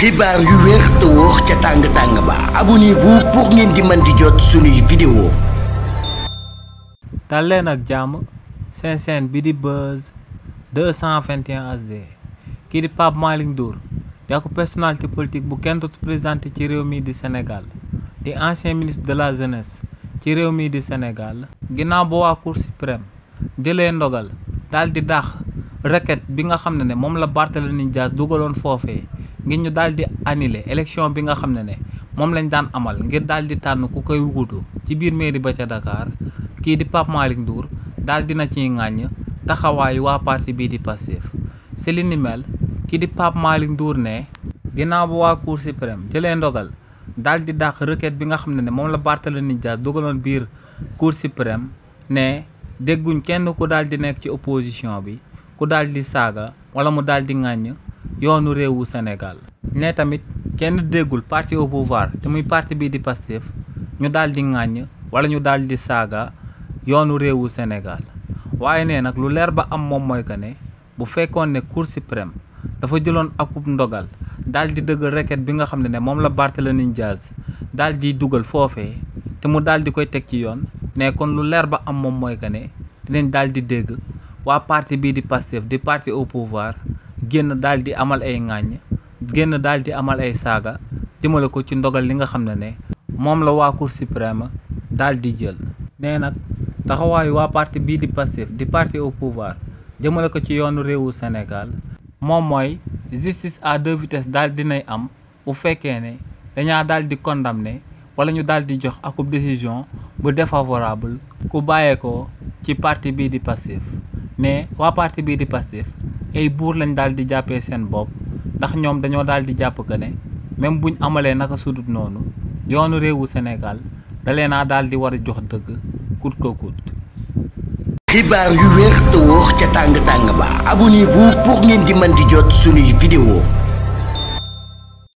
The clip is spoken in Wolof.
xibaar yu wér te wóor ca tàng ba abonnez-vous pour ngeen di mën di jot suñuy vidéo. dal leen ak jàmm seen chaîne bi di Buzz 221 HD kii di Pape Malick Ndour di ak personnalité politique bu kenn dootu présenté ci réew mi di Sénégal di ancien ministre de la jeunesse ci réew mi di Sénégal ginnaaw ba waa Cour suprême jëlee ndogal daal di dàq requête bi nga xam ne moom la Barthélémy Dias dugaloon foofee ngir ñu daal di annuler élection bi nga xam ne moom lañ daan amal ngir daal di tànn ku koy wuutu ci biir mairie ba ca Dakar kii di Pape Malick Ndour daal dina ciy ŋàññ taxawaayu waa parti bii di Pastef si li ni mel kii di Pape Malick Ndour ne ginnaaw ba waa Cour suprême jëlee ndogal daal di dàq requête bi nga xam ne moom la Barthélémy Dias dugaloon biir Cour suprême ne dégguñ kenn ku daal di nekk ci opposition bi ku daal di saaga wala mu daal di ŋàññ yoonu réewu Sénégal ne tamit kenn déggul parti au pouvoir te muy parti bii di Pastef ñu daal di ŋàññ wala ñu daal di saaga yoonu réewu Sénégal waaye ne nag lu leer ba am moom mooy que ne bu fekkoon ne Cour suprême dafa jëloon akub ndogal daal di dëggal requête bi nga xam ne moom la Barthélémy Dias daal di dugal foofee te mu daal di koy teg ci yoon ne kon lu leer ba am moom mooy que ne dinañ daal di dégg waa parti bii di Pastef di parti au pouvoir génn daal di amal ay ŋàññ génn daal di amal ay saaga jëmale ko ci ndogal li nga xam ne moom la waa Cour suprême daal di jël. nee nag taxawaayu waa parti bii di Pastef di parti au pouvoir jëmale ko ci yoonu réewu Sénégal moom mooy justice à deux vitesses daal dinay am bu fekkee ne dañaa daal di condamné wala ñu daal di jox akub décision bu défavorable ku bàyyeekoo ci parti bii di Pastef mais waa parti bii di Pastef ay buur lañ daal di jàppee seen bopp ndax ñoom dañoo daal di jàpp que ne même buñ amalee naka sudut noonu yoonu réewu Sénégal da leen a daal di war a jox dëgg kut ko kut. xibaar yu wér te wóor ca tàng ba abonnez-vous pour ngeen di mën di jot suñuy vidéo.